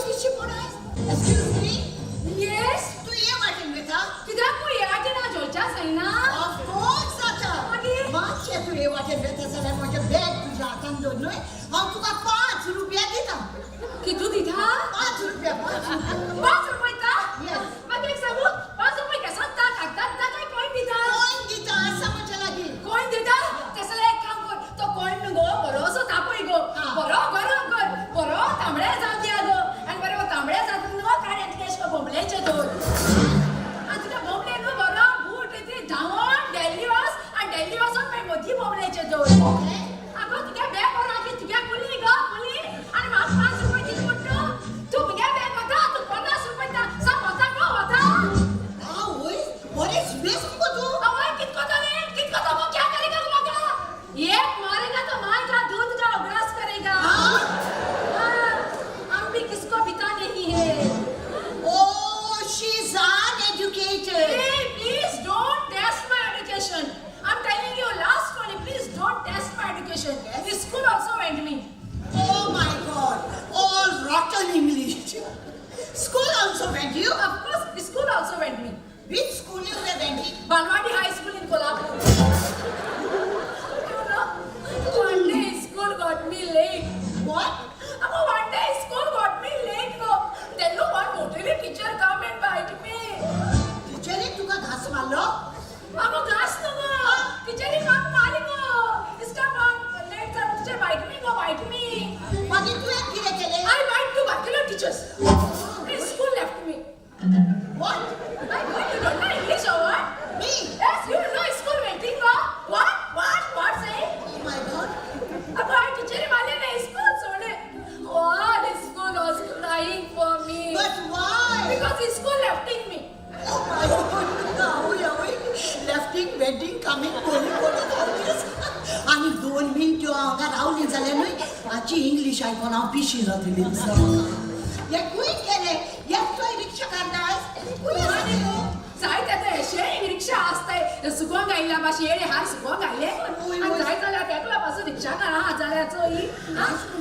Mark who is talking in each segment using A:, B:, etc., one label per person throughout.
A: पिशीपण आयज. Excuse me.
B: Yes.
A: तूं ये वाटेन वयता?
B: कित्याक तूं हे वाटेन हांव जेवच्या जायना?
A: Of course जाता.
B: मागीर?
A: मातशें तूं हे वाटेन वयता जाल्यार म्हजें बॅग तुज्या हातान दवर न्हय, हांव तुका 5 रुपया दिता.
B: कितू दिता?
A: 5 रुपया, 5 रुपया.
B: 5 रुपये दिता?
A: Yes.
B: मागीर एक सांगू, 5 रुपये केसान दिता? कागदात दिता काय कॉइन दिता?
A: कॉइन दिता, आसा म्हज्या लागीं.
B: कॉइन दिता? तशें जाल्यार एक काम कर, तो कॉइन न्हू गो बरोसो तापय गो, बरो गरम कर, बरो तांबडे जावन दिया गो, आनी बरें तांबडे जावन न्हू गो काड आनी तुका अशें बोंबलेचें दवर, आनी तुका बोंबले न्हू बरो बूट ती धांवोन दिल्ली वच, आनी दिल्ली वचोन मागीर मोदी बोंबलेचें दवर. आगो, तुगे बॅग बरो आसा, तुगे कुली गो कुली, आनी म्हाका 5 रुपये दिता म्हणटा तूं. मुगे बॅग वता, तूं 50 रुपये दिता, सांग, वता गो वता?
A: आवय, बरें बेस मुगो तूं.
B: अवय, कितको तले कितको तो क्या करेगा तू म्हाका? एक मारेगा तो माय का दूध का उगरास करेगा.
A: हाँ?
B: हाँ, हम भी किसको पिता नहीं है.
A: Oh, she's uneducated.
B: Hey, please don't test my education. I'm telling you last one, please don't test my education. The school also went me.
A: Oh my God, all rotten English. School also went you?
B: Of course, the school also went me.
A: Which school you were went in?
B: Balwadi High School in Kolhapur. You know, one day school got me late.
A: What?
B: Amma, one day school got me late go. Then no one motor teacher come and bite me.
A: टिचरीन तुका घास मारलो?
B: अगो, घास न्हू गो, टिचरी म्हाका मारी गो. इसका लेट जालो, teacher bite me go, bite me.
A: मागीर तुवें कितें केलें?
B: I bite to बाकीलो teachers. School left me.
A: What?
B: My God, you don't know English or what?
A: Me?
B: Yes, you know school waiting go. What? What? What say?
A: Oh my God.
B: अगो, I टिचरी मारले ना, school सोडले. All school was crying for me.
A: But why?
B: Because school lefting me.
A: Oh my God. आवय आवय. Lefting, wedding, coming, going, going, all this. आनी 2 मिनटो हांगा रावली जाल्यार न्हय, हाची इंग्लीश आयकोन हांव पिशी जातली. हे खंय गेले? एकटोय रिक्षा काडना आयज. खंय आसा रे तूं?
B: जायते आतां अशें रिक्षा आसताय, सुकोंक आयिल्ल्या भाशेन येडे हार सुकोंक आयले. आनी जाय जाल्यार तेकला पासून रिक्षा आहा जाल्यार चोय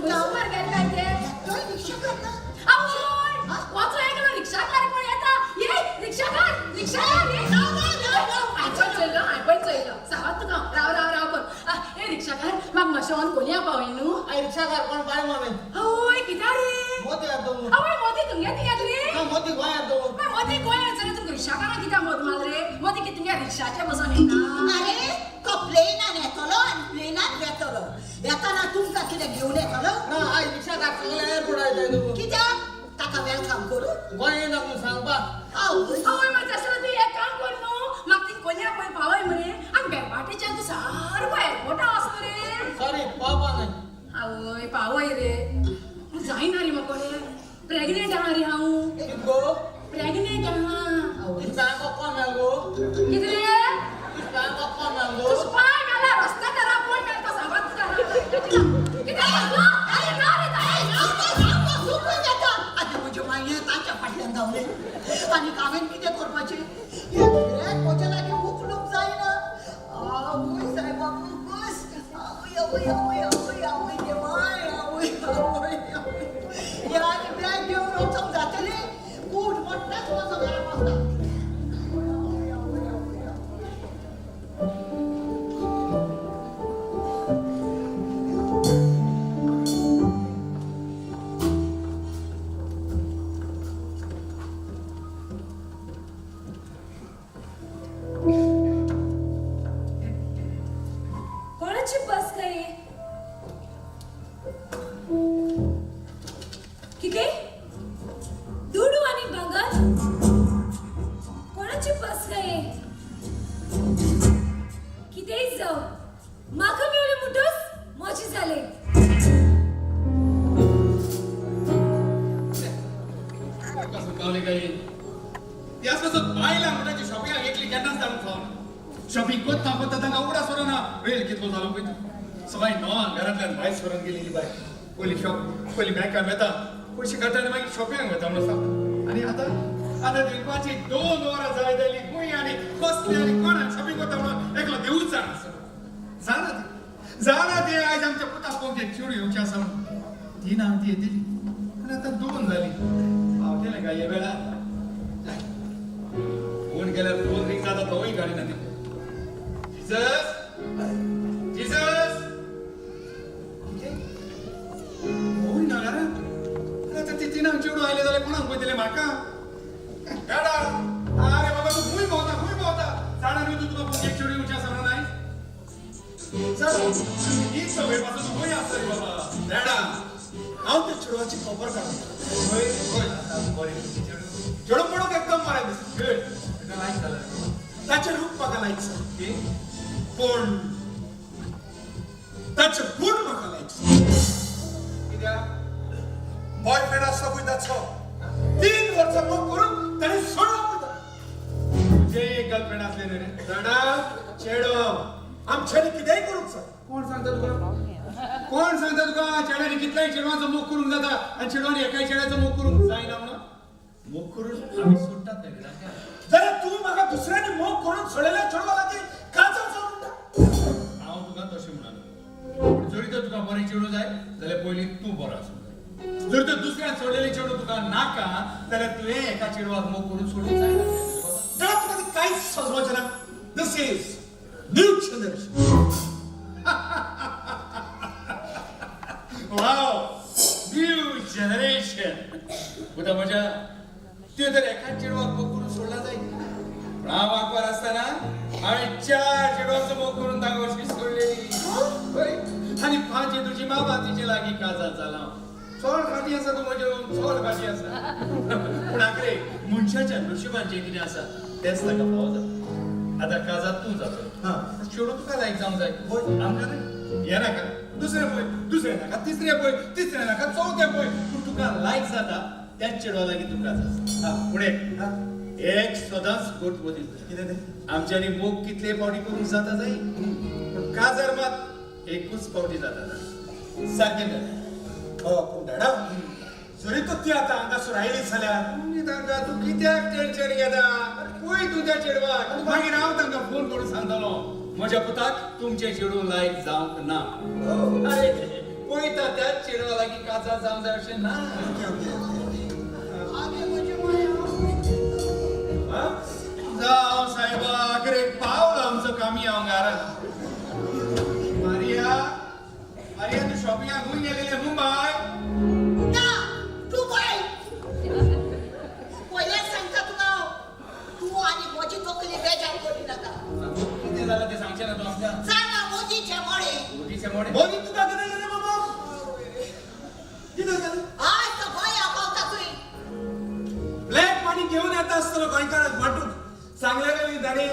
B: सुमार गेले काय ते.
A: एकटोय रिक्षा काडना.
B: आवय, वचो एकलो रिक्षाकार कोण येता. ये रिक्षाकार, रिक्षाकार, ये.
A: राव, राव, राव, राव.
B: हांवें पण चोयलो, हांवें पण चोयलो. सांगात तुका, राव राव राव कर. हे रिक्षाकार, म्हाका मातशें ऑन कोलया पावय न्हू.
C: आई, रिक्षाकार कोण पाय मामे.
B: आवय, कित्याक रे?
C: मोती येतो.
B: आवय, मोदी तुमगे थिंगात रे?
C: ना, मोती गोंयांत दवर.
B: मागीर मोदी गोंयांत जाल्यार तुमकां रिक्षाकारां कित्याक मोद माल रे? मोदी कितें तुमगे रिक्षाचे बसून येता?
A: अरे, तो प्लेनान येतलो आनी प्लेनान वेतलो. येताना तुमकां कितें घेवन येतलो?
C: ना आई, रिक्षाकार सगळे एअरपोर्टार येताय तूं.
A: कित्याक? ताका welcome करू?
C: गोंय येना म्हूण सांगपा.
A: आवय.
B: आवय, मागीर तशें जाल्यार तूं एक काम कर न्हू, म्हाका ती कोलया पळय पावय मरे, आनी बेलपाटेच्यान तूं सारको एअरपोर्टा वच मरे.
C: सॉरी, पावपा न्हय.
B: आवय, पावय रे, जायना रे म्हाका रे. प्रेग्नेंट आहा रे हांव.
C: कित गो?
B: प्रेग्नेंट आहा.
C: तुज पांय कोण मेल गो?
B: कितें रे?
C: तुज पांय कोण मेल गो?
B: तुज पांय मेला रस्त्या करा, कोण मेला तो सांगत तुका. कितें सांगलो? अरे ना रे ताई.
A: आतां म्हज्या मागीर ताच्या फाटल्यान धांवले आनी हांवें कितें करपाचें? हें बॅग म्हज्या लागीं उखलूंक जायना. आवय सायबा, बस. आवय आवय आवय आवय आवय देवाय, आवय आवय आवय. हें आनी बॅग घेवन वचोंक जातलें? कूट मोडटाच म्हजो घरा पावता. आवय आवय आवय आवय.
D: कोणाची बस काय? किती दुडू आणि भांगर, कोणाची बस काय? कितेंय जाव, म्हाका मेवले म्हणटच मोजी जाले.
E: कसं पावले काही त्याच पासून बायलां म्हणटा शॉपिंगाक एकली केन्नाच धाडूंक फावना. शॉपिंग करता करता तांकां उगडास उरना वेळ कितलो जालो पळय तो. सकाळी 9 घरांतल्यान भायर सरून गेलेली बाय पयली शॉप, पयली बँकान वता, पयशे काडटा आनी मागीर शॉपिंगाक वता म्हणून सांगता. आनी आतां आतां दिवपाची 2 वरां जाय जाली. खंय आनी कसली आनी कोणाक शॉपिंग करता म्हणून एकलो देवूच जाणा. जाणा ती, जाणा ती. आयज आमच्या पुताक पळोवंक एक चेडूं येवचें आसा म्हणून. ती ना, ती येतली. आनी आतां दोन जाली. पावतलें काय ह्या वेळार? फोन केल्यार फोन रिंग जाता, तोवूय काडिना ती. जिजस, जिजस, कितें तोवूय ना घरांत? आनी आतां ती तिनांक चेडूं आयलें जाल्यार कोणाक पळयतलें म्हाका? गाडा, आरे बाबा, तूं खंय भोंवता, खंय भोंवता? जाणा न्हय तूं, तुका एक चेडूं येवचें आसा म्हणून आयज. चल, इतलो वेळ पासून तूं खंय आसता रे बाबा? डॅडा,
F: हांव त्या चेडवाची खबर काडटा.
E: खंय खंय बरें चेडूं, चेडूं पडूंक एकदम बरें दिसता. गुड, तुका लायक जालें?
F: ताचें रूप म्हाका लायक जालें.
E: ओके.
F: पूण ताचे गुण म्हाका लायक जालें.
E: कित्याक?
F: बॉयफ्रेंड आसता पळय ताचो, 3 वर्सां मोग करून ताणें सोडलो पळय ताका.
E: तुजें एक गर्लफ्रेंड आसलें न्ही रे?
F: जाणा चेडो, आमच्यांनी कितेंय करूंक जाय.
E: कोण सांगता तुका? कोण सांगता तुका चेड्यांनी कितल्याय चेडवांचो मोग करूंक जाता आनी चेडवांनी एकाय चेड्याचो मोग करूंक जायना म्हणून? मोग करून आमी सोडटात न्ही रे तांकां.
F: जाल्यार तूं म्हाका दुसऱ्यांनी मोग करून सोडलेल्या चेडवा लागीं काजार जावन म्हणटा?
E: हांव तुका तशें म्हणना, पूण जरी तर तुका बरें चेडूं जाय जाल्यार पयलीं तूं बरो आसूंक जाय. जर तर दुसऱ्यान सोडलेलें चेडूं तुका नाका जाल्यार तुवें एका चेडवाक मोग करून सोडूंक जायना.
F: जाल्यार तुका तें कांयच समजपाचें ना. This is new generation.
E: Wow, new generation. पुता म्हज्या, त्यो तर एकाच चेडवाक मोग करून सोडला जाय, पूण हांव आंकवार आसतना हांवें चार चेडवांचो मोग करून तांकां अशी सोडलेली. हय, आनी पांचे तुजी मामा तिचे लागीं काजार जाला. चड फाटी आसा तूं म्हज्यो, चड फाटी आसा. पूण आखरे मनशाच्या नशिबान जें कितें आसा तेंच ताका फावो जाता. आतां काजार तूं जातलो, चेडूं तुका लायक जावंक जाय. हय, आमकां न्हय. हें नाका दुसरें पळय, दुसरें नाका तिसरें पळय, तिसरें नाका चवथें पळय, पूण तुका लायक जाता त्याच चेडवा लागीं तुका जाता. पूण एक एक सदांच गोट बदल.
F: कितें तें?
E: आमच्यांनी मोग कितले फावटी करूंक जाता जाय, पूण काजार मात एकूच फावटी जाता. सारकें जालें?
F: हो, पूण डॅडा, जरी तर ती आतां हांगासर आयली जाल्यार?
E: तांकां तूं कित्याक टेन्शन घेता? पळय तूं त्या चेडवाक, मागीर हांव तांकां फोन करून सांगतलो, म्हज्या पुताक तुमचें चेडूं लायक जावंक ना. अरे, पळयता त्याच चेडवा लागीं काजार जावंक जाय अशें ना.
F: ओके ओके
A: आगे म्हजी माया.
E: जावं साहेबा, अखेर पावलो आमचो कामी हांव घरात. मारिया, मारिया, तूं शॉपिंगाक खंय गेलेलें? मुंबय?
A: ना, दुबय. पयलेच सांगता तुका हांव, तूं आनी म्हजी तकली बेजार करी नाका.
E: कितें जालां तें सांगचें ना तूं आमकां?
A: जाणा, मोदीचे मोडे.
E: मोदीचें मोडें?
F: मोदी तुका कितें जालें बाबा? कितें जालें?
A: आज तो गोंया पावता तुवें.
F: ब्लॅक मनी घेवन येता आसतलो गोंयकारांक वांटून. सांगलें ताणी,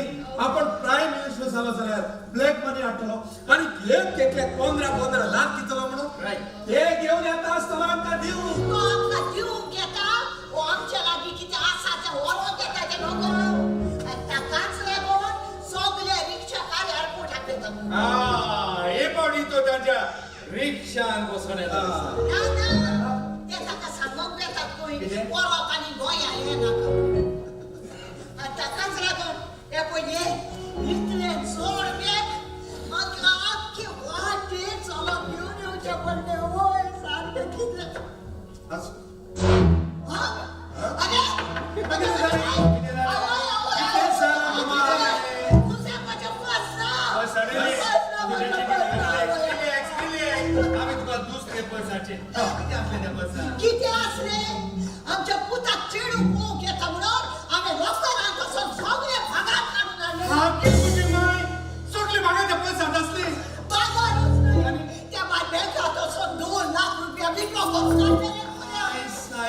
F: आपण प्रायम मिनिस्टर जालो जाल्यार ब्लॅक मनी हाडटलो आनी घेवन घेतले 15-15 लाख दितलो म्हणून. ते घेवन येता आसतलो आमकां दिवन.
A: तो आमकां दिवंक येता वो आमच्या लागीं कितें आसा तें व्हरोंक येता तें नको. आनी ताकाच लागून सगळे रिक्षाकार एअरपोर्टाक येता.
E: हा, हे पावटी तो तांच्या रिक्षान बसून येता दिसता.
A: ना ना, ते ताका सांगोंक येतात खंय.
E: कितें?
A: व्हरोक आनी गोंया येनाका. आनी ताकाच लागून हे पळय इतले चड बॅग आमकां आख्खे वाटेर चलोन घेवन येवचें पडलें. वय, सारकें कितलें.
F: आसूं.
A: हा? अरे!
E: कितें जालें? कितें जालें? कितें जालां मामाय?
A: तुझ्या म्हज्या बस ना.
E: बस, रिलॅक्स.
A: बस ना, म्हज्या बस ना.
E: Relax, relax. आमी तुका दुसरे बसाचे. कितें आसलें त्या बसान?
A: कितें आसलें? आमच्या पुताक चेडूं पळोवंक येता म्हणून हांवें रोस्तारान वचून सगळे भागात काडून हाडले.
E: सामकी तुजी माय, सगळे म्हाका त्या बसांत आसली.
A: बाजारूच न्हय, त्या बँकात वचून 2 लाख रुपया विकलो करून काडले रे पुऱ्या.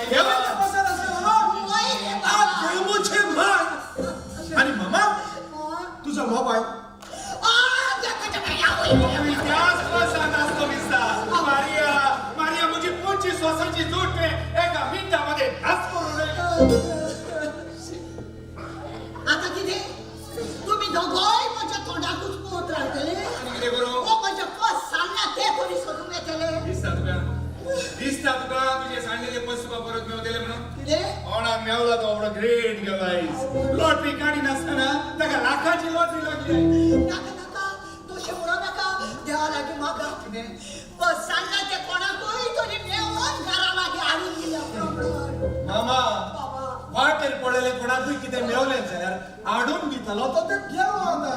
F: केव्हा त्या बसात आसलें बाबा?
A: वय रे
F: आ,
A: बाबा.
F: खेळमुचे माय. आणि मामा, तुझा मोबाईल.
A: आ, देखाच्या बाई, आवय.
E: त्याच बसांत आसलो दिसता. मारिया, मारिया, म्हजी 25 वर्सांची जोड एका मिनटामध्ये नाच करून उडयली.
A: आता कितें, तुमी दोगोय म्हज्या तोंडाकूच पळोवत रावतले?
E: आनी कितें करूं?
A: ओ, म्हज्या पस सांगला ते तरी सोदूंक येतले.
E: दिसता तुका, दिसता तुका तुजे सांडलेले पयशे तुका परत मेवतले म्हणून?
A: कितें?
E: कोणाक मेवला तो एवढो ग्रेट गेलो आयज. लॉटरी काडी नासतना ताका लाखाची लॉटरी लागली.
A: नाका नाका, तशें म्हणो नाका. देवा लागीं मागा.
E: कितें?
A: बस सांगला ते कोणाकूय तरी मेळोन घरा लागीं हाडून दिल्या.
F: वाटेर पडलेले कोणाकूय कितें मेवलें जाल्यार हाडून दितालो तो ते गेलो. आतां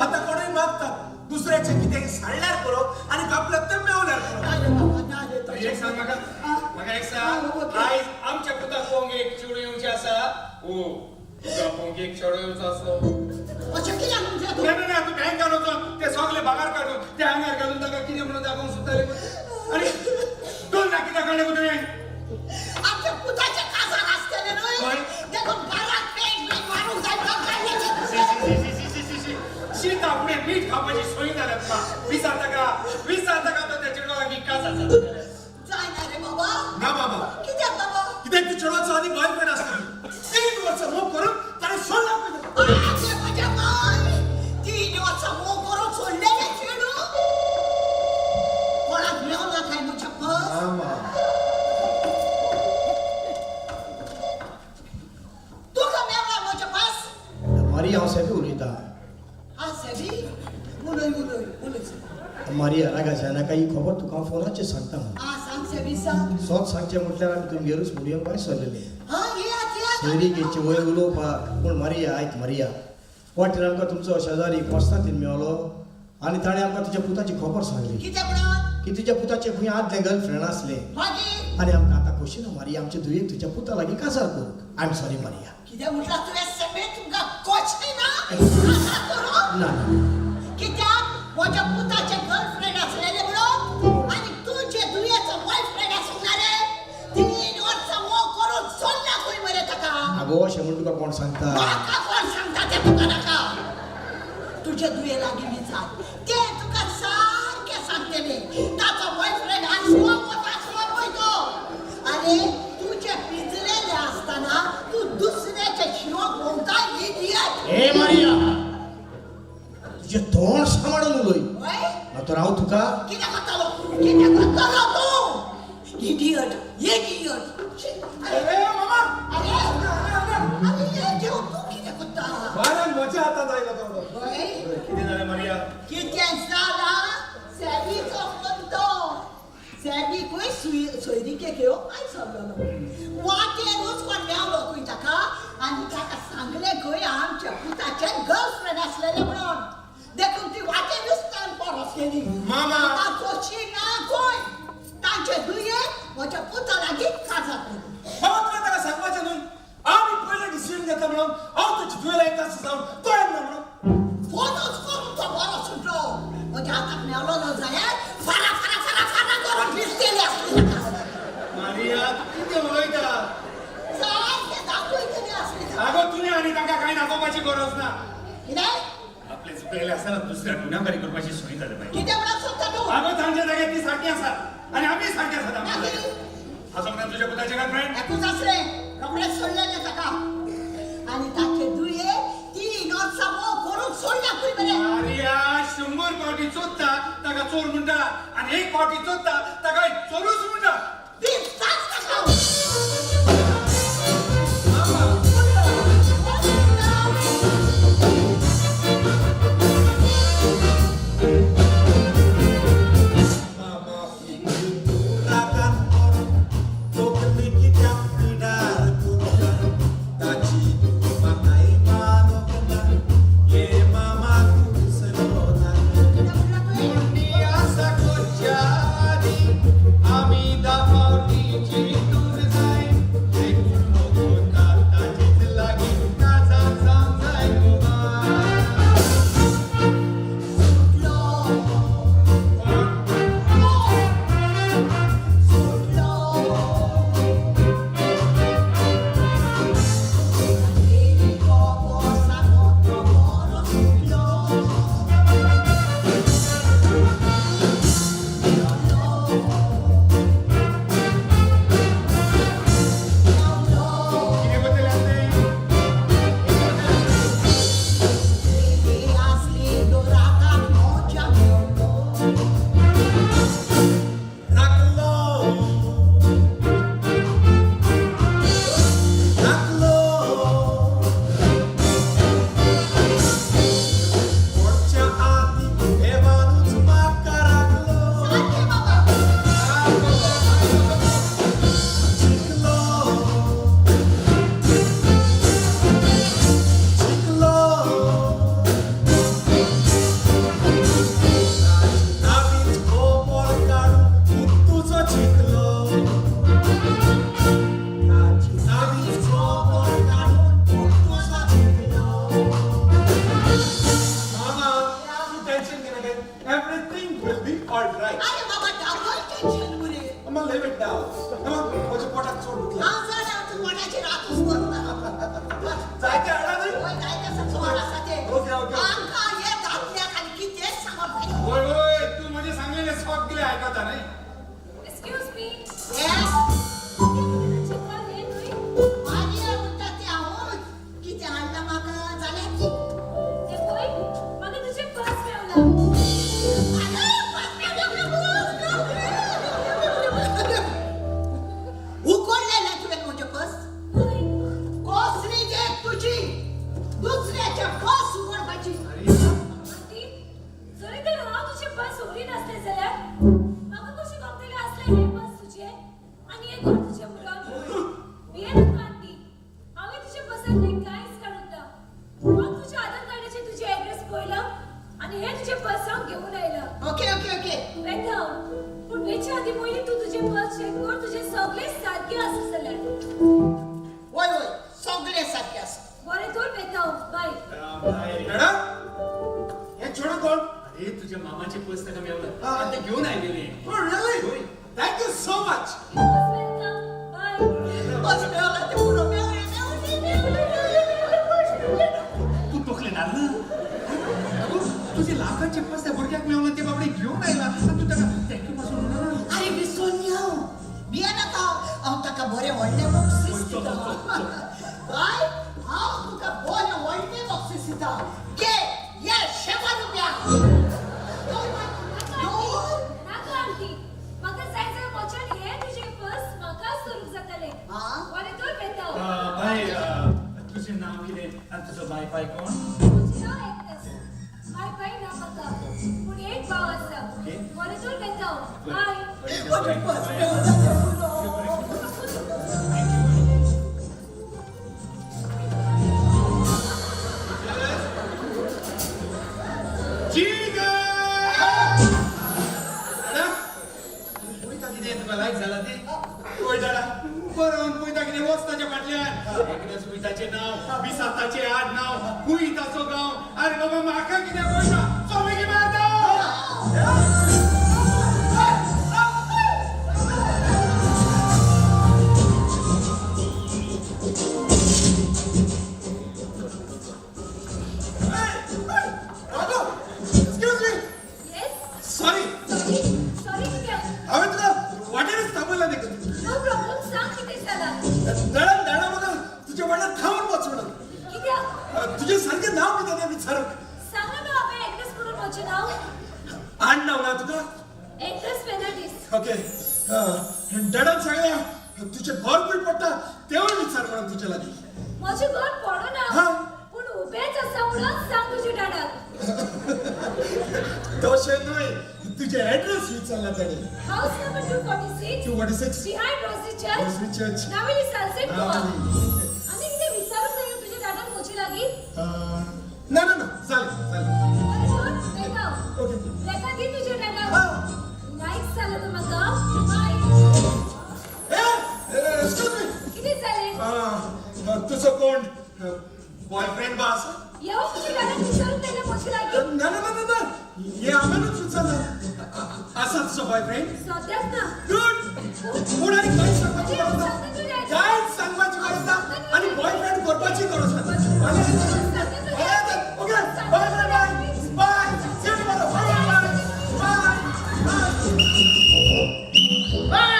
F: आतां कोणूय मागतात दुसऱ्याचें कितें सांडल्यार पुरो आनी आपल्याक तें मेवल्यार पुरो.
A: ना रे बाबा, ना रे तशें.
E: एक सांग म्हाका, म्हाका एक सांग, आयज आमच्या पुताक पळोवंक एक चेडूं येवचें आसा. ओ तुका पळोवंक एक चेडो येवचो आसलो.
A: अशें कित्याक म्हणटा तूं?
E: ना ना ना, तूं बँकान वचोन ते सगळे भागार काडून ते आंगार घालून ताका कितें म्हणून दाखोवंक सोदताले आनी दोन लाख कित्याक काडले गो तुवें?
A: आमच्या पुताच्या काजार आसतलें न्हय,
E: हय.
A: देखून बाराक पेट बीन मारूंक जाय म्हणून काडलें.
E: शी, शी, शी, शी, शी, शी, शी. शीत आपणे मीठ खावपाची सोय जाल्या तुका. विचार ताका, विचार ताका तो त्या चेडवा लागीं काजार जाता जाल्यार.
A: जायना रे बाबा.
F: ना बाबा.
A: कित्याक बाबा?
F: कित्याक ती चेडवाचो आनी बॉयफ्रेंड आसता. 3 वर्सां मोग करून ताणें सोडला पळय.
A: आगे म्हज्या माय, 3 वर्सां मोग करून सोडलेलें चेडूं कोणाक मेवना काय म्हज्या पस? तुका मेवला म्हज्या पास?
G: मारिया, हांव सेबी उलयतां.
A: आं सेबी, उलय उलय उलय सेबी.
G: मारिया, रागा जायनाका, ही खबर तुका हांव फोनाचेर सांगता म्हूण.
A: आं सांग सेबी, सांग.
G: सोत सांगचें म्हटल्यार आमी तुमगेरूच म्हणया भायर सरलेले.
A: हां येयात येयात.
G: सोयरीकेचे वयर उलोवपाक. पूण मारिया, आयक मारिया, वाटेर आमकां तुमचो शेजारी कोस्तांतीन मेवलो आनी ताणें आमकां तुज्या पुताची खबर सांगली.
A: कितें म्हणून?
G: की तुज्या पुताचें खंय आदलें गर्लफ्रेंड आसलें.
A: मागीर?
G: आनी आमकां आतां खोशी ना मारिया, आमचे धुयेक तुज्या पुता लागीं काजार करूंक. I am sorry Maria.
A: कितें म्हटलां तुवें सेबी? तुमकां कोचें ना काजार करूंक?
G: ना ना.
A: कित्याक म्हज्या पुताचें गर्लफ्रेंड आसलेलें म्हणून आनी तुजे दुयेचो बॉयफ्रेंड आसूंक ना रे? 3 वर्सां मोग करून सोडला खंय मरे ताका.
G: आगो, अशें म्हूण तुका कोण सांगता?
A: म्हाका कोण सांगता तें तुका नाका. तुजे दुये लागीं विचार, ते तुका सारकें सांगतले. ताचो बॉयफ्रेंड आसलो वो नासलो पळय तो. आरे, तुजे पिंजलेले आसतना तूं दुसऱ्याच्या शिवक भोंवता, इडियट.
G: ए मारिया, तुजें तोंड सांबाळून उलय,
A: वय?
G: ना तर हांव तुका
A: कितें करतलो? कितें करतलो तूं? Idiot, idiot. अरे
F: ए मामा,
A: अरे अरे, हे घेवन तूं कितें करता?
F: बायलान म्हज्या हातांत आयलो तो.
A: वय?
E: कितें जालें मारिया?
A: कितें जाला? सेबीचो फोन तो. सेबीकूय सोयरीकेक येवंक आयज सरलेलो. वाटेरूच कोण मेवलो खंय ताका आनी ताका सांगलें खंय आमच्या पुताचें गर्लफ्रेंड आसलेलें म्हणून. देखून ती वाटेरूच ताण परस गेली.
E: मामा.
A: आतां खोशी ना खंय तांचे दुयेंत म्हज्या पुता लागीं काजार करूं.
F: बाबा, तुवें ताका सांगपाचें न्हय आमी पयलें डिसिजन घेतला म्हणून. हांव ताची धुवेला येता जावन तो येना म्हणून.
A: फोनूच करून तो बरो सुटलो. म्हज्या हाताक मेवलो जाल्यार फारा फारा फारा फारा करून दिसतली आसली ताका.
E: मारिया, तूं कितें उलयता?
A: सारकें दाखयतली आसली ताका.
E: आगो, तुवें आनी तांकां कांय दाखोवपाची गरज ना.
A: कितें?
E: आपले चुकलेले आसतना दुसऱ्या गुन्यांवकारी करपाची सोय जाली पाहिजे.
A: कितें म्हणूंक सोदता तूं?
E: आगो, तांच्या जाग्यार ती सारकी आसा आनी आमी सारके आसात आमच्या
A: मागीर?
E: जाग्यार. आसोंक ना तुज्या पुताचें गर्लफ्रेंड?
A: एकूच आसलें, रोखडेंच सोडलेलें ताका आनी ताचे दुये 3 वर्सां मोग करून सोडल्या खंय मरे.
E: मारिया, 100 फावटी चोरता ताका चोर म्हणटा आनी 1 फावटी चोरता ताका चोरूच म्हणटा.
A: दिसताच ताका.
F: मामा, रागान मरून तकली कित्याक पिडार तुका? ताची तूं म्हाकाय मानूंक ना. ये मामा, दुसरो नाका.
A: कितें म्हणला तुवें?
E: आसा कोच्या आदी आमी.
F: जायते हाडा न्ही?
A: वय जायते सवाल आसा ते.
F: Okay, okay.
A: आमकां हे दादल्याक आनी कितेंच सांगप जायना.
E: होय होय, तू म्हणजे सांगलेले सगळे आयकता न्ही.
D: Excuse me.
A: हे
D: चिकन हे न्हय.
A: मागीर म्हणटा ते हांवूच कितें हाडलां म्हाका जाल्यार ती.
D: ते पळय, म्हाका तुजें पर्स मेवलां.
A: उकडलेलें तुवें म्हजें पर्स.
D: हय.
A: कसली देख तुजी, दुसऱ्याचें पर्स उगडपाची.
D: आंटी, जरी तर हांव तुजें पर्स उगडी नासलें जाल्यार म्हाका कशें कळटलें आसलें हें पर्स तुजें आनी हें घर तुजें म्हणून? भिये नाका आंटी, हांवें तुज्या पर्सांतलें कांयच काडूंक ना. फक्त तुज्या आधार कार्डाचेर तुजें एड्रेस पळयलां आनी हें तुजें पर्स हांव घेवन आयलां.
A: Okay okay okay.
D: वेता हांव, पूण वेचे आदीं पयलीं तूं तुजें पर्स चॅक कर, तुजें सगळें सारकें आसा जाल्यार.
A: वय वय, सगळें सारकें आसा.
D: बरें तर वेता हांव, बाय.
F: मॅडम, हे चेडूं कोण?
E: अरे, तुझ्या मामाचे पर्स ताका मेवला
F: हा.
E: आनी ते घेवन आयलेले.
F: Oh, really? Thank you so much.
D: You most welcome. Bye.
A: Purse Mewla तें पुरो, मेवलें मेवलें मेवलें मेवलें पर्स मेवलें.
E: तू तकले घालना. अगो, तुझे लाखाचे पर्स त्या भुरग्याक मेवला, ते बाबडे घेवन आयला आनी तूं ताका thank you पासून म्हणना.
A: अरे विसोन हांव, भियेनाका, हांव ताका बरें व्हडलें बक्षीस दिता. बाय, हांव तुका बरें व्हडलें बक्षीस दिता. घे हे 100 रुपया. दोन.
D: नाका आंटी, म्हाका जाय जाल्यार म्हज्यान हें तुजें पर्स म्हाकाच धरूंक जातलें.
A: हा?
D: बरें तर वेता हांव.
E: बाय, तुझें नांव कितें आनी तुजो बाय पाय कोण?
D: म्हजें नांव एग्नेस. बाय पाय ना म्हाका, पूण एक भाव आसा.
E: ओके.
D: बरें तर वेता हांव. बाय.
A: म्हजें पर्स मेवला तें पुरो.
F: मॅडम,
E: पळयता कितें तुका लायक जाला तें?
F: वय दादा.
E: बरोवन पळयता कितें, वच ताच्या फाटल्यान. एग्नेस कुयताचें नांव, बिसाताचें आड नांव, कुयताचो गांव. अरे बाबा, म्हाका कितें पळयता, सोमेकी मारता.
F: Raghav, excuse me.
D: Yes.
F: Sorry.
D: Sorry sorry कित्याक?
F: हांवें तुका वाटेरच थांबयला देखून.
D: नो प्रॉब्लम, सांग कितें जालां.
F: दळण दाडा म्हाका तुज्या वाटेर थांबून वच म्हणून.
D: कित्याक?
F: तुजें सारकें नांव कितें तें विचारूंक.
D: सांग ना हांवें एग्नेस म्हणून म्हजें नांव.
F: आड नांव ना तुका?
D: एग्नेस फेर्नांडीस.
F: ओके. डॅडान सांगल्या तुजें घर खंय पडटा तेंवूय विचार म्हणून तुजे लागीं.
D: म्हजें घर पडना,
F: हा.
D: पूण उबेंच आसा म्हणून सांग तुज्या डाडाक.
F: तशें न्हय, तुजें एड्रेस विचारला ताणें.
D: House number 246.
F: 246.
D: Behind Rosary Church.
F: Rosary Church.
D: Navelim Salcete, Goa.
F: Navelim.
D: आनी कितें विचारूंक जाय तुज्या डाडान म्हजे लागीं?
F: ना ना ना, जालें जालें.
D: बरें तर वेता हांव.
F: ओके.
D: लेका दी तुज्या डाडाक.
F: हा.
D: लायक जालें तर म्हाका. बाय.
F: ए, एक्सक्यूज मी.
D: कितें जालें?
F: तुजो कोण बॉयफ्रेंड बा आसा?
D: येवं तुज्या डाडान विचारूंक जायना म्हजे लागीं?
F: ना ना ना ना ना, हे हांवेंनूच विचारलां. आसा तुजो बॉयफ्रेंड?
D: सद्याक ना.
F: गुड. पूण आनी कांयच सांगपाची गरज ना, कांयच सांगपाची गरज ना आनी बॉयफ्रेंड करपाची गरज ना. Okay, bye bye bye bye. See you tomorrow. Bye bye bye bye.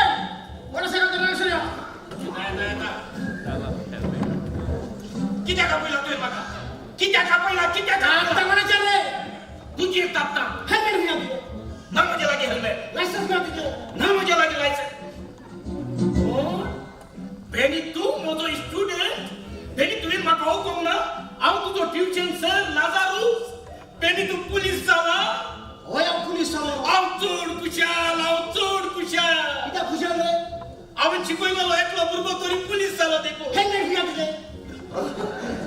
C: Motorcycle चलय.
H: येता येता. कित्याक आपयला तुवें म्हाका? कित्याक आपयला? कित्याक?
C: तापता कोणाचेर रे?
H: तुजेर तापता.
C: हेल्मेट ना तुजें.
H: ना म्हज्या लागीं हेल्मेट.
C: लायसन्स ना तुजें.
H: ना म्हज्या लागीं लायसन्स. बेनी, तूं म्हजो स्टुडंट. बेनी, तुवें म्हाका वळखूंक ना? हांव तुजो ट्युशन सर लाजारूस. बेनी, तूं पुलीस जाला.
C: हय, हांव पुलीस जालो.
H: हांव चड खुशाल, हांव चड खुशाल.
C: कित्याक खुशाल रे?
H: हांवें शिकयलेलो एकलो भुरगो तरी पुलीस जालो देखून.
C: हेल्मेट ना तुजें.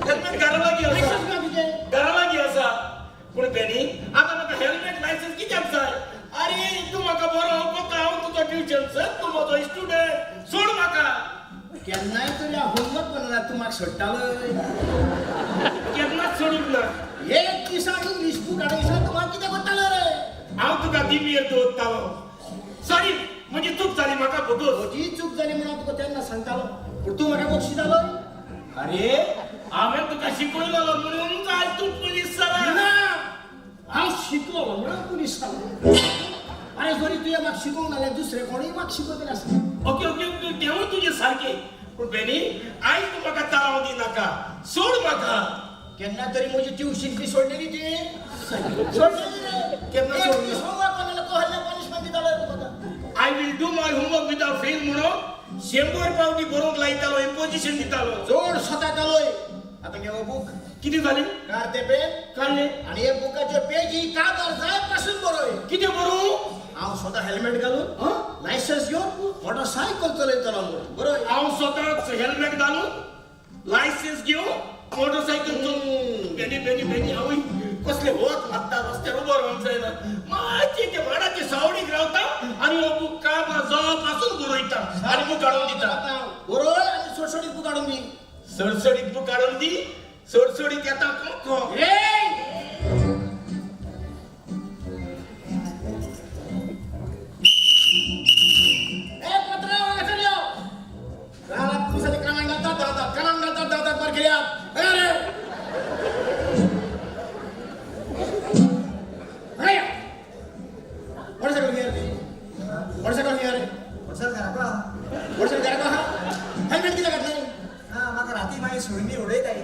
H: हेल्मेट घरा लागीं आसा.
C: लायसन्स ना तुजें.
H: घरा लागीं आसा. पूण बेनी, आतां म्हाका हेल्मेट लायसन्स कित्याक जाय? आरे, तूं म्हाका बरो वळखता. हांव तुजो ट्युशन सर, तूं म्हजो स्टुडंट. सोड म्हाका.
C: केन्नाय तरी होमवर्क करना तूं म्हाका सोडटालो.
H: केन्नाच सोडूंक ना.
C: एक दिसा इंग्लीश बूक हाडून दिसलो, तूं म्हाका कितें करतालो रे?
H: हांव तुका दिमयेर दवरतालो. सॉरी, म्हजी चूक जाली, म्हाका भोगोस.
C: म्हजी चूक जाली म्हणून हांव तुका तेन्ना सांगतालो, पूण तूं म्हाका बक्षितालो.
H: अरे, हांवें तुका शिकयलो म्हणून आज तूं पुलीस जाला.
C: ना, हांव शिकलो म्हणून पुलीस जालो. अरे जरी तुवें म्हाका शिकोवंक नाल्यार दुसरे कोणूय म्हाका शिकयतले आसले.
H: ओके ओके ओके, तेवूय तुजें सारकें. पूण बेनी, आयज तूं म्हाका ताराव दी नाका, सोड म्हाका.
C: केन्ना तरी म्हजी ट्युशन फी सोडलेली तुवें? सोडलेली रे.
H: केन्ना सोडली?
C: होमवर्क कोणाला कहल्या पनिशमेंट दितालो रे तुका.
H: I will do my homework without fail म्हणून 100 पावटी बरोवंक लायतालो, इम्पोजिशन दितालो.
C: जोड सतायतालोय. आतां घे हो बूक.
H: कितें जालें?
C: काड ते पेन.
H: काडलें.
C: आनी हे बुकाचे पेजी कागार जाय पासून बरोय.
H: कितें बरोवं?
C: हांव स्वता हेल्मेट घालून लायसन्स घेवन मोटरसायकल चलयतलो म्हणून बरोय.
H: हांव स्वताच हेल्मेट घालून लायसन्स घेवन मोटरसायकल चलोवन. बेनी बेनी बेनी, आवय कसले वत लागता, रस्त्यार उबो रावंक जायना. मातशें ते माडाचे सावडीक रावता आनी हो बूक कामां जावं पासून बरयता आनी बूक हाडून दिता.
C: बरोय आनी सोडसोडीत बूक हाडून दी.
H: सडसडीत बूक हाडून दी. सडसडीत येता कोको.
C: ए पत्रा हांगासर यो. रानात पुलिसांच्या कानाक घालतात धांवतात, कानाक घालतात धांवतात, मार केल्यात. अरे अरे, मोटरसायकल घे रे, मोटरसायकल घे रे.
I: मोटरसायकल घराक आहा.
C: मोटरसायकल घराक आहा. हेल्मेट कित्याक घातलें?
I: ना, म्हाका राती मागीर सुरमी उडयताय.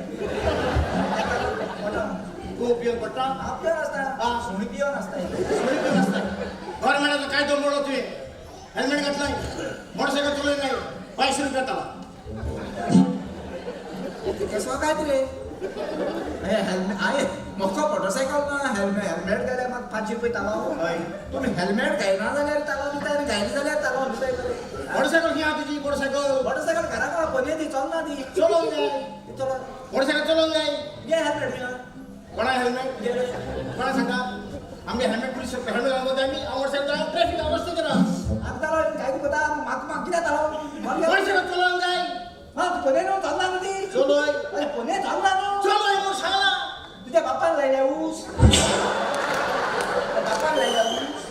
C: तूं पिवन पडटा?
I: हांव पिवन आसता. सुणी पिवन आसता.
C: सुणी पिवन आसता. गव्हर्नमेंटाचो कायदो मोडलो तुवें. हेल्मेट घातलाय, मोटरसायकल चलयनाय, 500 रुपया ताला.
I: कसो काय रे? हेल्मेट आहे म्हाका मोटरसायकल ना, हेल्मेट हेल्मेट घाल्यार म्हाका 500 रुपये तालाव.
C: हय.
I: तुमी हेल्मेट घायना जाल्यार तालाव दिता आनी घायले जाल्यार तालाव दिता.
C: मोटरसायकल खंय आहा तुजी? मोटरसायकल
I: मोटरसायकल घराक आहा, पन्ये ती चलना ती.
C: चलोवंक जाय.
I: चलो.
C: मोटरसायकल चलोवंक जाय.
I: घे हेल्मेट घे.
C: कोणा हेल्मेट? कोणा सांगा आमगे हेल्मेट? पुलीस हेल्मेट घालून आमी हांव मोटरसायकल ट्रॅफिक अवस्था करा.
I: आतां तालाव काय कोता? म्हाका म्हाका कित्याक तालाव?
C: मोटरसायकल चलोवंक जाय.
I: हा, तूं पन्ये न्हू, चलना न्हू ती.
C: चलोय.
I: अरे पन्ये चलना न्हू.
C: चलोय म्हूण सांगला.
I: तुज्या बापान लायल्या ऊस, बापान लायल्या ऊस.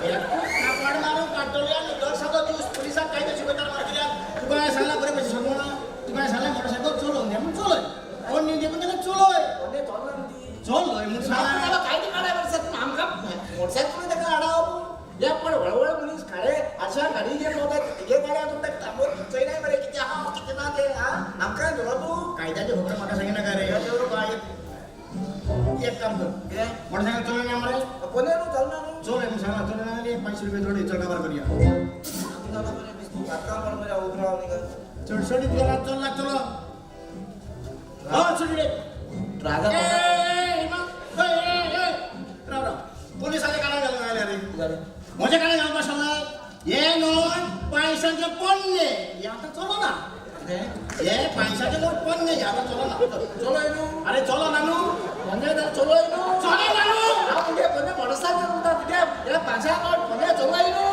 C: कापाड मारून काडटले आनी दर सादो ज्यूस पुलिसांक कायदो शिकयता मार कित्याक? तुका हांवें सांगलां बरें भशेन सांगूं ना. तुका हांवें सांगलां मोटरसायकल चलोवंक जाय म्हूण चलोय. कोण न्ही दी म्हूण जाल्यार चलोय.
I: पन्ये चलना न्हू ती.
C: चलोय म्हूण सांगलां.
I: कायदे काडाय बरें सर. आमकां मोटरसायकल ताका हाडावप हे पण व्हड मनीस खाडे आशा गाडी घेवन भोंवता. तिगे गाडी हाडून ताका थांबोवन चोयनाय मरे कितें आहा कितें ना तें. आं, आमकां धरप तूं.
C: कायद्याची खबर म्हाका सांगिनाका रे. एक काम कर.
I: कितें?
C: मोटरसायकल चलोवंक मरे.
I: पन्ये न्हू, चलना न्हू.
C: चलोय म्हूण सांगलां. चलोय ना जाल्यार 500 रुपया जोड, चड काबार करया. चडसडीत गेला चलला चलो. हय चडसडीत.
I: राजा.
C: राव राव, पुलिसांच्या कानाक घालून आयले रे. म्हज्या कानाक घालपा सांगला. हे नोट 500चे पोन्ने, हे आतां चलना. हे 500चे नोट पोन्ने, हे आतां चलना.
I: चलोय न्हू.
C: अरे चलना न्हू.
I: पन्ये जाल्यार चलोय न्हू.
C: चलना न्हू.
I: हांव तुगे पन्ये मोटरसायकल उरता तुगे हे 500 नोट पन्ये चलोय न्हू.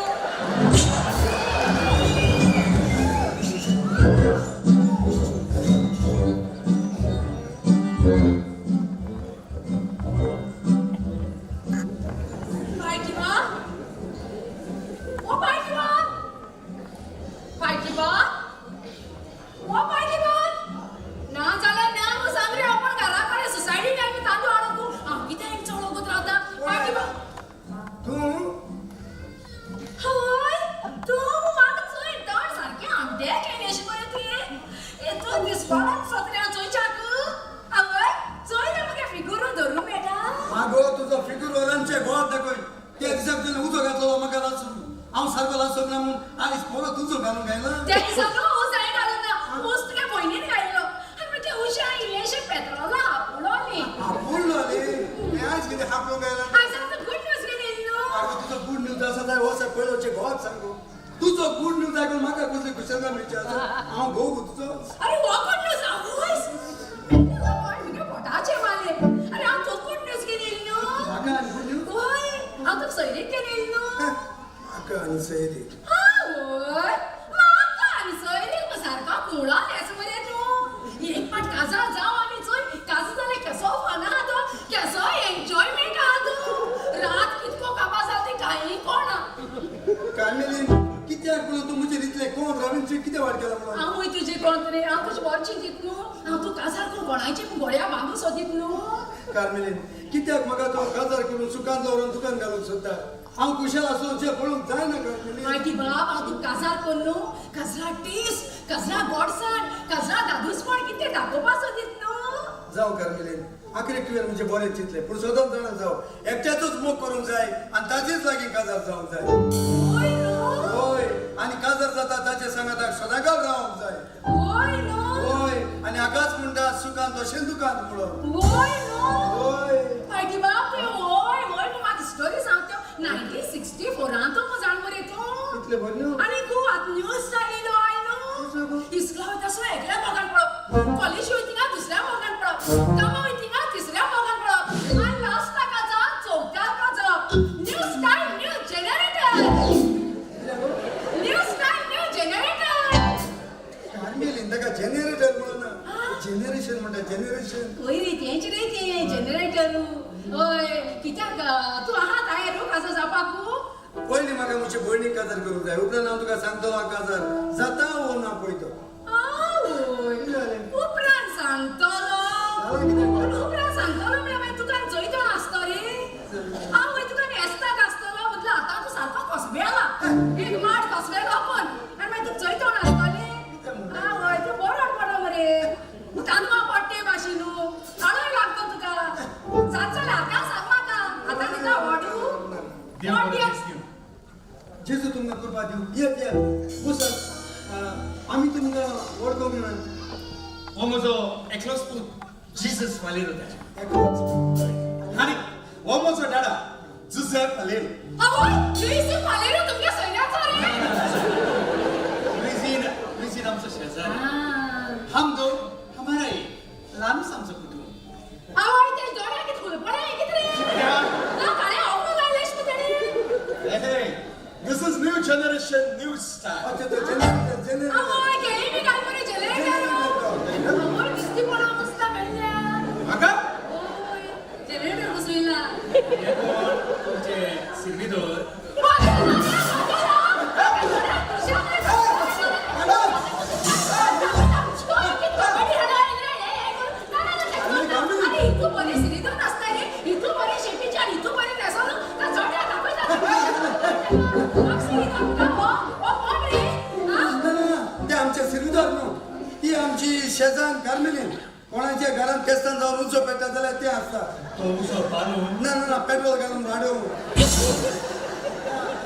B: पायकिबा, ओ पायकिबा, पायकिबा, ओ पायकिबा. ना जाल्यार ना म्हूण सांग रे. आपण घरा कडेन सोसायटीन आमी तांदूळ हाडूंक तूं हांव कितें चलोवंक रावता पायकिबा?
F: तूं?
B: हय, तूं. म्हाका चोय, तोंड सारकें आमटे केलें अशें मरे तुवें. ए तूं दिसपाक सत्र्या चोयच्याक आवय चोय ना, म्हाका फिगुरू धरूंक मेळटा.
F: आगो, तुजो फिगूर वरांचे गोवात दाखय. त्या दिसाक तुवें उजो घातलो म्हाका लासून. हांव सारको लासूंक ना म्हूण आयज परत उजो घालूंक आयला.
B: त्या दिसा न्हू ऊस हांवें घालूंक ना, ऊस तुगे भयणीन घायल्लो आनी मागीर त्या उशा इल्लेशें पेत्रोला आपुडलो न्ही.
F: आपुडलो न्ही, हें आयज कितें हापडूंक आयला?
B: आयज आतां गुड न्यूज घेवन येयली न्हू.
F: आगो, तुजो गुड न्यूज आसा जाय हो पयलोचे गोवात सांगू. तुजो गुड न्यूज आयकून म्हाका कसली खुशालकाय मेळची आसा. हांव घोव गो तुजो.
B: अरे हो गुड न्यूज आवयस तुगे पोटाचें मारलें. अरे हांव तो गुड न्यूज घेवन येयली न्हू.
F: म्हाका आनी गुड न्यूज?
B: वय, हांव तुका सोयरीक घेवन येयली न्हू.
F: म्हाका आनी सोयरीक?
B: आवय, म्हाका आनी सोयरीक सारको कुळो हेस मरे तूं. एक पाट काजार जावं आमी चोय. काजार जाल्यार केसो फन आहा तो, केसो एन्जॉयमेंट आहा तो. रात कितको काबार जाता ती कांय कोणा.
F: कार्मेलीन, कित्याक म्हणून तूं म्हजेर इतलें कोण रवीनचें कितें वाड केलां म्हणून?
B: हांवूय तुजें कोण रे? हांव तुजें बरें चिंतीत न्हू. हांव तूं काजार करून कोणायचें बऱ्या. सोदीत न्हू.
F: कार्मेलीन, कित्याक म्हाका तो काजार करून सुखान दवरून दुकान घालूंक सोदता? हांव कुशल आसून पळोवंक जायना कार्मेलीन.
B: मागीर बाब हांव तुका काजार कर न्हू, काजरा टेस्ट, काजरा गोडसाण, काजरा दादूसपण कितें दाखोवपा सोदीत न्हू.
F: जावं कार्मेलीन, आखरीक तुवें म्हणजे बरें चिंतलें, पूण सदांच जाणा जावं, एकट्याचोच मोग करूंक जाय आनी ताचेच लागीं काजार जावंक जाय.
B: होय न्हू?
F: होय, आनी काजार जाता ताचे सांगाताक सदांकाळ रावंक जाय.
B: होय न्हू?
F: होय, आनी हाकाच म्हणटा सुखान तशें दुखांत म्हणून.
B: होय न्हू?
F: होय.
B: मागीर बाब तुवें होय होय पूण म्हाका स्टोरी सांगता 1964 तूं जाण मरे तूं.
F: इतलें बरें न्हू?
B: आनी गो आतां न्यू स्टायल येयलो आय न्हू, इस्कुला वयता सो एकल्या मोगान पळप, कॉलेज वयता थिंगा दुसऱ्या मोगान पळप, कामा वयता थिंगा तिसऱ्या मोगान पळप, आनी लास्टाक जा चवथ्याक जाप. New style new generator, new style new generator.
F: Carmelin, ताका जनरेटर म्हणून ना, जनरेशन म्हणटा, जनरेशन.
B: वय रे तेंच रे तें जनरेटर. हय, कित्याक तूं आहा तयार काजार जावपाकू?
F: पयलीं म्हाका म्हजे भयणीक काजार करूंक जाय, उपरांत हांव तुका सांगतलो हांव काजार जाता वो ना पळय तो.
B: आवय, उपरांत सांगतलो. उपरांत सांगतलो म्हळ्यार मागीर तुका जयतो आसतो रे. आवय, तुका न्हेसताक आसतलो म्हटल्यार आतां तूं सारको कसबेला, एक माड कसबेलो पण आनी मागीर तुका जयतो आसतली. आवय, तूं बरो पडो मरे, तांदळां पडटे भाशेन न्हू, आळय लागता तुका. जात जाल्यार आतां सांग म्हाका, आतां दिता वॉडू.
E: देव बरें दीस दिवं.
F: जेजू तुमकां कृपा दिवं. येत येत, बसात. आमी तुमकां वळखूंक मेळना.
E: हो म्हजो एकलोच पूत जीसस फालेरो ताचें.
F: एकलोच?
E: आनी हो म्हजो डाडा जुझे फालेरो.
B: आवय, लुईस फालेरो तुमच्या सैन्याचो रे.
E: लुईझीन, लुईझीन आमचो शेजारी. हम दो हमारा एक, ल्हानूच आमचो कुटूंब.
B: आवय, ते दोळ्याक कितें हुलपळें कितें रे? ना काळें अवघड लायलें मु तेणें.
F: This is new generation, new style. अच्छा, तो जनरेटर, जनरेटर.
B: आवय, केळी बी घाल मरे जनरेटर. आवय, दिसती पडा मस्त मेळ्ळ्या.
F: म्हाका?
B: ओय, जनरेटर बसयला.
E: हे कोण तुमचे सिर्विदोर?
F: ना ना, ते आमचे सिर्विदोर न्हू, ती आमची शेजान कार्मेलीन. कोणाच्या घरांत केस्तान जावन उजो पेट्टा जाल्यार ते आसता.
E: तो उजो पालोवन?
F: ना ना ना, पेट्रोल घालून वाडोवन.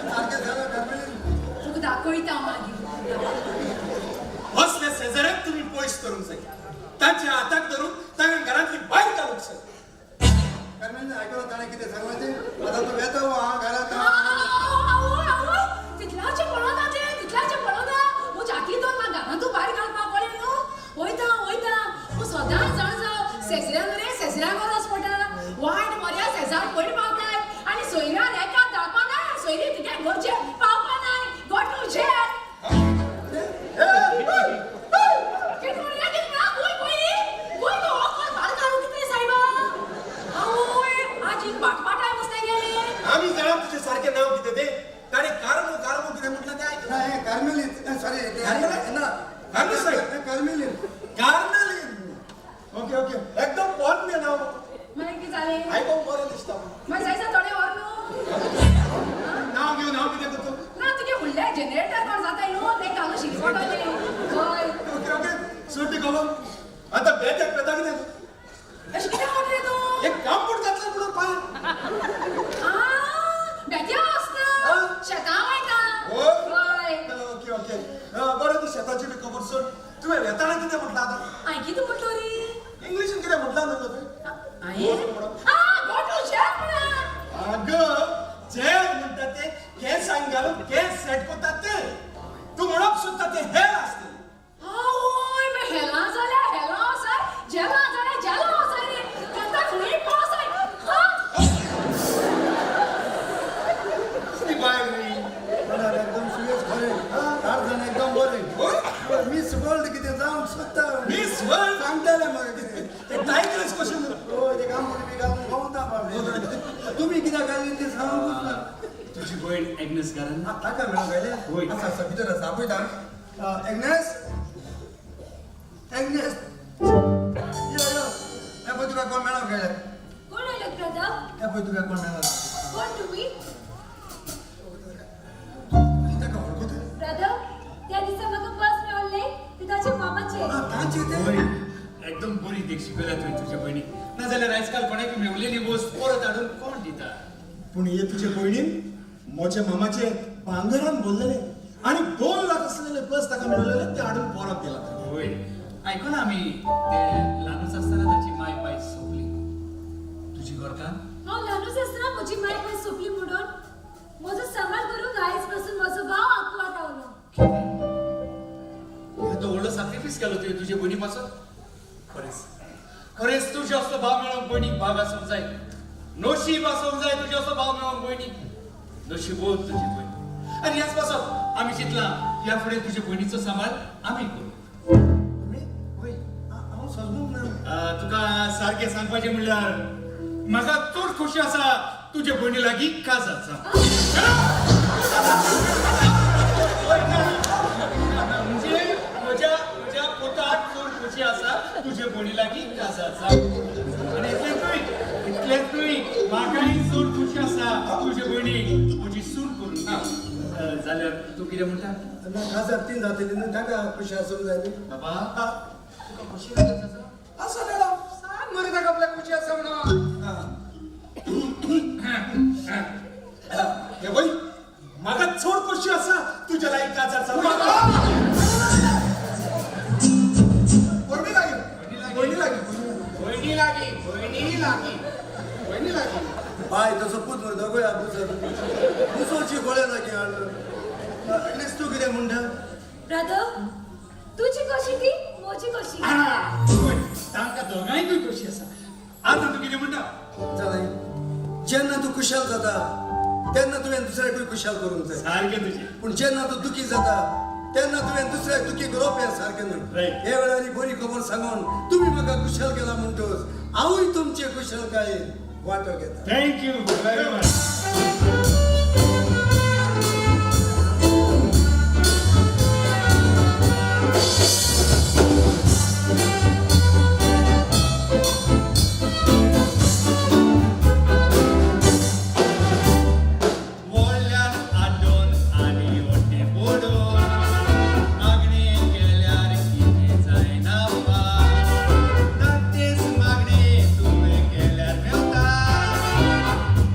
F: सारकें जालां कार्मेलीन.
B: तुका दाखयता मागीर.
F: असल्या शेजाऱ्याक तुमी पयस करूंक जाय, तांच्या हाताक धरून तांकां घरांतली भायर काडूंक जाय. कार्मेलीन, आयकलां ताणें कितें सांगलां तें? आतां तूं वेता हो हांव घरांत.
B: तितल्याचें पळोवना तें, तितल्याचें पळोवना. म्हज्या हाती दोन म्हाका घरांतूं भायर घालपाक कळ्ळें न्हू. वयता वयता, पूण सदांच जाण जाव, शेजऱ्यांक रे शेजऱ्यांक गरज पडटा. वायट मऱ्या शेजार पयर पावताय आनी सोयऱ्यान एका धाडपा नाय, सोयरी तुगे घरचे पावपा नाय. Go to jail. कितें म्हणलें? कितें म्हणा? गोय गोय गोय गो, कोण भायर काडूं कितें सायबा? आवय, आज एक बाटबाटाय मस्ते गेले.
F: आमी जाणा तुजें सारकें नांव कितें तें. ताणें कारमो कारमो कितें म्हटलें तें आयकलां. ना, हें कार्मेलीन, सॉरी. कार्मेलीन ना, कार्मेलीन, कार्मेलीन, कार्मेलीन. ओके ओके, एकदम पोन्नें नांव.
B: मागीर कितें जालें?
F: आयकोंक बरें दिसता.
B: मागीर जायचा थोडें व्हर न्हू.
E: नांव घेवन हांव कितें करतलो?
B: ना, तुगे फुडल्या जनरेटर कोण जाताय न्हू, तें घालून शिरी पडटलें. हय.
F: ओके ओके, सोड ती खबर आतां. बेत्याक पेता कितें?
B: अशें कितें म्हणटा रे तूं?
F: एक कापूट घातलें म्हणून पांय.
B: बेत्या आसना, शेतां वयता.
F: हय?
B: हय.
F: ओके ओके, बरें, तूं शेताची बी खबर सोड. तुवें वेताना कितें म्हटलां आतां?
B: हांवें कितें म्हटलो रे?
F: इंग्लिशीन कितें म्हटलां न्हू तुवें?
B: हांवें गो टू जेल म्हणा.
F: अगं, जेल म्हणटा ते केंसांक घालून केंस सेट करतात ते. तूं म्हणप सोदता ते हेर आसतलें.
B: आवय, मागीर हेलां जाल्यार हेलां वचाय, जेलां जाल्यार जेलां वचाय रे. तांकां खंय पावसाय.
F: कसली बायल रे?
G: एकदम सुरेश खरें, टार्झन एकदम बरें. मिस वर्ल्ड कितें जावंक सोदता.
F: Miss world?
G: सांगताले म्हाका कितें.
F: ते टायटल्स कशें?
G: हय, ते कामगुरी बी घालून भोंवता बाबडे. तुमी कित्याक घाली तें सांगूंकच ना.
E: तुजी भयण एग्नेस घरान ना?
F: ताका मेळूंक आयलें?
E: होय.
F: आसा आसा, भितर आसा, आपयता. एग्नेस, एग्नेस, यो यो. हे पळय तुका.
J: तुका कोण मेळोंक गेले.
D: कोण आयलो ब्रदर?
J: हे पळय तुका कोण मेळोंक.
D: कोण तुमी?
J: तूं ताका वळखता?
D: ब्रदर, त्या दिसा म्हाका बस मेळ्ळें ते ताचे मामाचे.
J: आं, तांचे ते.
E: होय, एकदम बरी देख शिकयल्या तुवें तुज्या भयणीक. नाजाल्यार आयजकाल कोणाक मेवलेली वस्त परत हाडून कोण दिता?
F: पूण हे तुजे भयणीन म्हज्या मामाचे भांगरान भरलेले आनी 2 लाख आसलेले प्लस ताका मेळलेले ते हाडून परत दिला ताका.
E: होय, आयकना आमी ते ल्हानूच आसतना ताची माय पाय सोंपली. तुजी घरकान्न?
D: हांव ल्हानूच आसतना म्हजी माय पाय सोंपली म्हणून म्हजो सांबाळ करूंक आयज पासून म्हजो भाव आंकवार रावलो.
E: कितें? तो व्हडलो सॅक्रिफायस केलो तुवें तुजे भयणी पासून. खरेंच खरेंच तुजे असलो भाव मेळोंक भयणीक भाग आसूंक जाय, नशीब आसूंक जाय तुजे असो भाव मेळोंक भयणीक. नशीब तुजी भयण. आनी ह्याच पासत आमी चिंतलां ह्या फुडें तुजे भयणीचो सांबाळ आमी करूं.
J: तुमी?
E: होय.
J: हांव समजूंक ना.
E: तुका सारकें सांगपाचें म्हणल्यार म्हाका चड खोशी आसा तुजे भयणी लागीं काजार जावंक. म्हणजे म्हज्या म्हज्या पुताक चड खोशी आसा तुजे भयणी लागीं काजार जावंक. आनी इतलेंच न्हय, इतलेंच न्हय, म्हाकाय चड खोशी आसा तुजे भयणीक म्हजी सून करूंक. जाल्यार तूं कितें म्हणटा?
J: ना, काजार 3 जातली न्हू, ताका खुशी आसूंक जाय न्ही.
E: बाबा, तुका खोशी काजार जाता?
F: आसा मॅडम.
E: सांग मरे ताका आपल्याक खुशी आसा म्हणून.
F: हे पळय म्हाका चड खोशी आसा तुज्या लागीं काजार जावंक. भयणी लागीं, भयणी लागीं,
E: भयणी लागीं, भयणी लागीं, भयणी लागीं.
J: बाय तसो पूत मरे दोगूय आबूज मुसोची गोळे लागीं हाडलो. एटलिस्ट तूं कितें म्हणटा?
D: ब्रदर, तुजी कशी ती म्हजी कशी.
E: तांकां दोगांयकूय खोशी आसा. आतां तूं कितें म्हणटा?
J: जालें, जेन्ना तूं खुशाल जाता तेन्ना तुवें दुसऱ्याकूय खुशाल करूंक जाय.
E: सारकें तुजें.
J: पूण जेन्ना तूं दुखी जाता तेन्ना तुवें दुसऱ्याक दुखी करप हें सारकें न्हय.
E: Right.
J: हे वेळार ही बरी खबर सांगून तुमी म्हाका खुशाल केला म्हणटकच हांवूय तुमचे खुशालकायेन वांटो घेता.
E: Thank you very much. व्हडल्यान आड्डून आनी वट्टें बोडून मागणें केल्यार कितें जायना बाबा. तांतेच मागणें तुवें केल्यार मेवता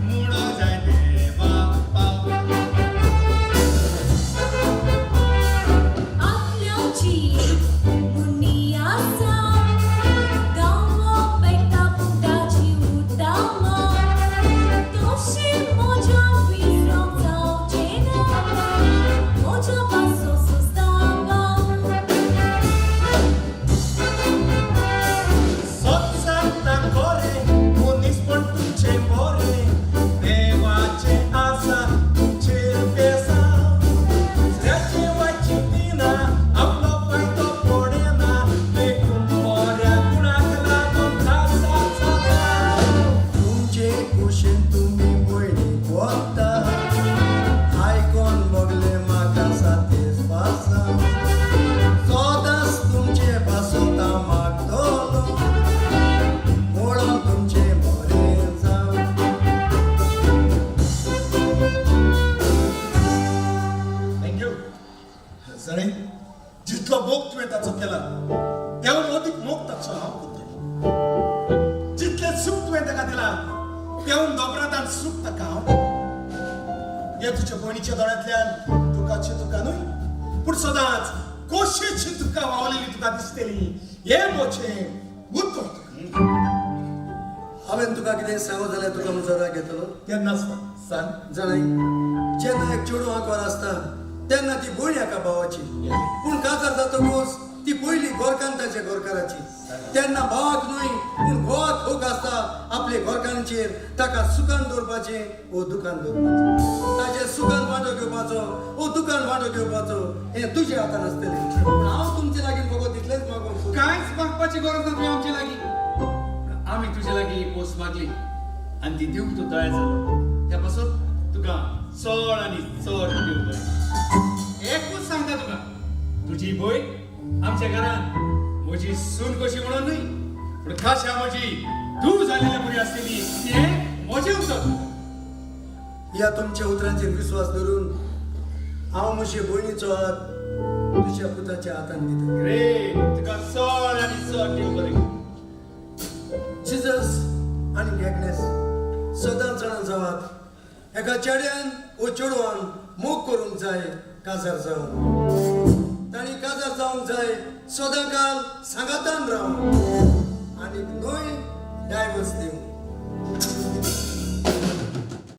E: म्हणून जाय देवाक पाव.
D: आपल्याची मुन्नी आसा गांवा पेटा पुताची उतामा तशें म्हज्या विसरोंक जावचें ना म्हज्या पासो सुस्तामा.
F: सत सांगता खरें मनीसपण तुमचें बरें, देवाचें आसा तुमचेर बेसांव. दुसऱ्याचें वायट चिंतिना, आपलो फायदो पडना, देखून बऱ्या गुणाक लागून त्रास जाता.
J: तुमचे कुशीन तुमी पयलीं वता आयकोन बगले म्हाका सातेच पासा सदांच तुमचे पासत हांव मागतलो म्हणून तुमचें बरें जावं.
F: Thank you. जाणें जितलो मोग तुवें ताचो केला त्याहून अदीक मोग ताचो हांव करतलो. जितलें सूख तुवें ताका दिलां त्याहून दोबरादान सूख ताका हांव दितलो. हे तुज्या भयणीच्या दोळ्यांतल्यान दुखाचें दुकां न्हय पूण सदांच खोशयेची दुकां व्हांवलेली तुका दिसतली. हे म्हजें उतर तुका.
J: हांवें तुका कितें सांगो जाल्यार तुका म्हजो राग येतलो?
F: केन्नाच ना. सांग.
J: जाणाय, जेन्ना एक चेडूं आंकवार आसता तेन्ना ती भयण एका भावाची, पूण काजार जातकूच ती पयली गोरकान ताच्या गोरकाराची. तेन्ना भावाक न्हय पूण घोवाक हक आसता आपले गोरकांचेर ताका सुखान दवरपाचें वो दुखान दवरपाचें. ताचे सुखान वांटो घेवपाचो वो दुखान वांटो घेवपाचो हें तुज्या हातान आसतलें. पूण हांव तुमचे लागीं फकत तितलेंच मागूंक सोदतां.
E: कांयच मागपाची गरज ना तुवें आमचे लागीं. आमी तुजे लागीं एक वस्त मागली आनी ती दिवंक तूं तयार जालो, त्या पासून तुका चड आनी चड देव बरें. एकूच सांगता तुका, तुजी भयण आमच्या घरान म्हजी सून कशी म्हणून न्हय पूण खाशा म्हजी धूव जालेल्या बरी आसतली हें म्हजें उतर.
J: ह्या तुमच्या उतरांचेर विश्वास धरून हांव म्हजे भयणीचो हात तुज्या पुताच्या हातान दिता.
E: ग्रेट, तुका चड आनी चड देव बरें करूं.
J: जिजस आनी एग्नेस सदां जाणा जावात, एका चेड्यान वो चेडवान मोग करूंक जाय काजार जावन, तांणी काजार जावंक जाय सदां काल सांगातान रावन आनी न्हय डायवर्स दिवन.